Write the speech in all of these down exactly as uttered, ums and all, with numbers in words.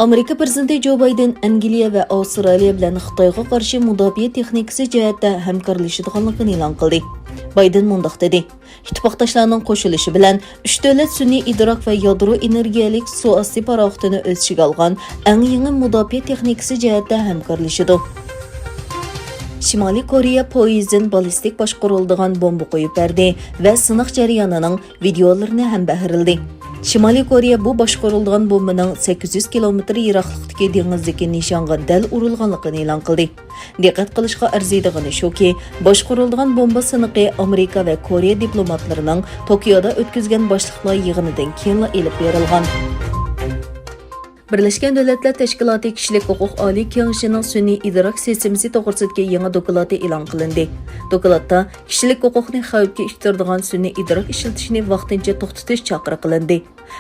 ئامېرىكا پىرېزىدېنتى جو بايدېن ئەنگلىيە ۋە ئاۋسترالىيە بىلەن خىتايغا قارشى مۇداپىئە تېخنىكىسى جەھەتتە ھەمكارلىشىدىغانلىقىنى ئېلان قىلدى. بايدېن مۇنداق دېدى، ئىتتىپاقداشلارنىڭ قوشۇلۇشى بىلەن ئۈچ دۆلەت سۈنئىي ئىدراك ۋە يادرو ئېنېرگىيەلىك سۇ ئاستى پاراخوتىنى ئۆز ئىچىگە ئالغان ئەڭ يېڭى مۇداپىئە تېخنىكىسى جەھەتتە ھەمكارلىشىدۇ. شىمالىي كورېيە پويىزن بالىستىك باشقۇرۇلىدىغان بومبا قويۇپ بەردى ۋە سىناق جەريانىنىڭ ۋىدېئولىرىنى ھەمبەھىرلىدى. شىمالىي كورېيە بۇ باشقۇرۇلىدىغان بومبىنىڭ سەككىز يۈز كىلومېتىر يىراقلىقتىكى دېڭىزدىكى نىشانغا دەل ئۇرۇلغانلىقىنى ئېلان قىلدى. دىققەت قىلىشقا ئەرزىيدىغىنى شۇكى، باشقۇرۇلىدىغان بومبا سىنىقى ئامېرىكا ۋە كورېيە دىپلوماتلىرىنىڭ توكيودا ئۆتكۈزگەن باشلىقلار يىغىنىدىن كېيىنلا ئېلىپ بېرىلغان. بىرلەشكەن دۆلەتلەر تەشكىلاتى كىشىلىك ھوقۇق ئالىي كېڭىشىنىڭ سۈنئىي ئىدراك سىستېمىسى توغرىسىدىكى يېڭى دوكلاتى ئېلان قىلىندى. دوكلاتتا كىشىلىك ھوقۇقنى خەۋپكە ئۇچرىتىدىغان سۈنئىي ئىدراك ئىشلىتىشنى ۋاقتىنچە توختىتىش چاقىرىق قىلىندى.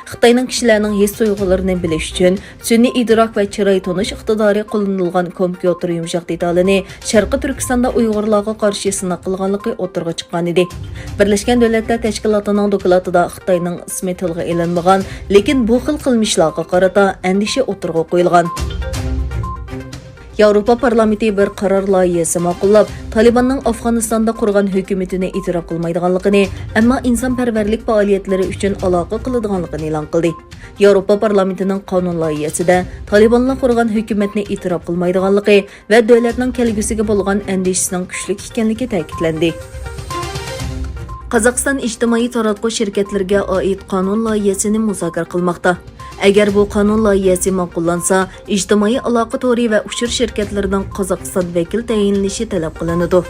خىتاينىڭ كىشىلەرنىڭ ھېس-تۇيغۇلىرىنى بىلىش ئۈچۈن سۈنئىي ئىدراك ۋە چىراي تونۇش ئىقتىدارى قوللىنىلغان كومپيۇتېر يۇمشاق دېتالىنى شەرقىي تۈركىستاندا ئۇيغۇرلارغا قارشى سىناق قىلغانلىقى ئوتتۇرىغا چىققانىدى. بىرلەشكەن دۆلەتلەر تەشكىلاتىنىڭ دوكلاتىدا خىتاينىڭ ئىسمى تىلغا ئېلىنمىغان، لېكىن بۇ خىل قىلمىشلارغا قارىتا ئەندىشە ئوتتۇرىغا قويۇلغان. ياۋروپا پارلامېنتى بىر قارار لايىھەسى ماقۇللاپ، تالىباننىڭ ئافغانىستاندا قۇرغان ھۆكۈمىتىنى ئېتىراپ قىلمايدىغانلىقىنى، ئەمما ئىنسانپەرۋەرلىك پائالىيەتلىرى ئۈچۈن ئالاقە قىلىدىغانلىقىنى ئېلان قىلدى. ياۋروپا پارلامېنتىنىڭ قانۇن لايىھەسىدە تالىبانلار قۇرغان ھۆكۈمەتنى ئېتىراپ قىلمايدىغانلىقى ۋە دۆلەتنىڭ كەلگۈسىگە بولغان ئەندىشىسىنىڭ كۈچلۈك ئىكەنلىكى تەكىتلەندى. قازاقىستان ئىجتىمائىي تاراتقۇ شىركەتلىرىگە ئائىت قانۇن لايىھەسىنى مۇزاكىرە قىلماقتا. ئەگەر بۇ قانۇن لايىھەسى ماقۇللانسا، ئىجتىمائىي ئالاقە تورى ۋە ئۇچۇر شىركەتلىرىنىڭ قازاقىستان ۋەكىل تەيىنلىنىشى تەلەپ قىلىنىدۇ.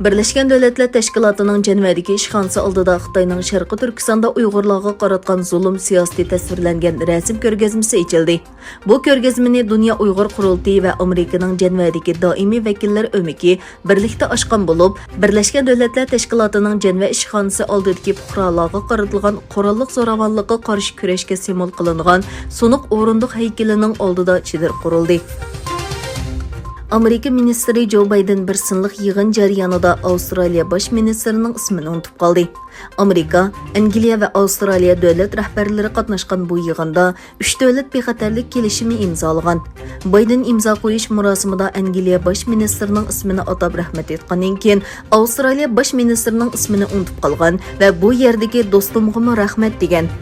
بىرلەشكەن دۆلەتلەر تەشكىلاتىنىڭ جەنۋەدىكى ئىشخانىسى ئالدىدا خىتاينىڭ شەرقىي تۈركىستاندا ئۇيغۇرلارغا قاراتقان زۇلۇم سىياسىتى تەسۋىرلەنگەن رەسىم كۆرگەزمىسى ئېچىلدى. بۇ كۆرگەزمىنى دۇنيا ئۇيغۇر قۇرۇلتىيى ۋە ئامېرىكىنىڭ جەنۋەدىكى دائىمىي ۋەكىللەر ئۆمىكى بىرلىكتە ئاچقان بولۇپ، بىرلەشكەن دۆلەتلەر تەشكىلاتىنىڭ جەنۋە ئىشخانىسى ئالدىدىكى پۇقرالارغا قارىتىلغان قوراللىق زوراۋانلىققا قارشى كۈرەشكە سىمۋول قىلىنغان سۇنۇق ئورۇندۇق ھەيكىلىنىڭ ئالدىدا چېدىر قۇرۇلدى. ئامېرىكا مىنىستىرى جو بايدېن بىر سىنلىق يىغىن جەريانىدا ئاۋسترالىيە باش مىنىستىرىنىڭ ئىسمىنى ئۇنتۇپ قالدى. ئامېرىكا، ئەنگلىيە ۋە ئاۋسترالىيە دۆلەت رەھبەرلىرى قاتناشقان بۇ يىغىندا ئۈچ دۆلەت بىخەتەرلىك كېلىشىمى ئىمزالىغان. بايدېن ئىمزا قويۇش مۇراسىمىدا ئەنگلىيە باش مىنىستىرىنىڭ ئىسمىنى ئاتاپ رەھمەت ئېيتقاندىن كېيىن، ئاۋسترالىيە باش مىنىستىرىنىڭ ئىسمىنى ئۇنتۇپ قالغان ۋە بۇ يەردىكى دوستۇمغىمۇ رەھمەت دېگەن.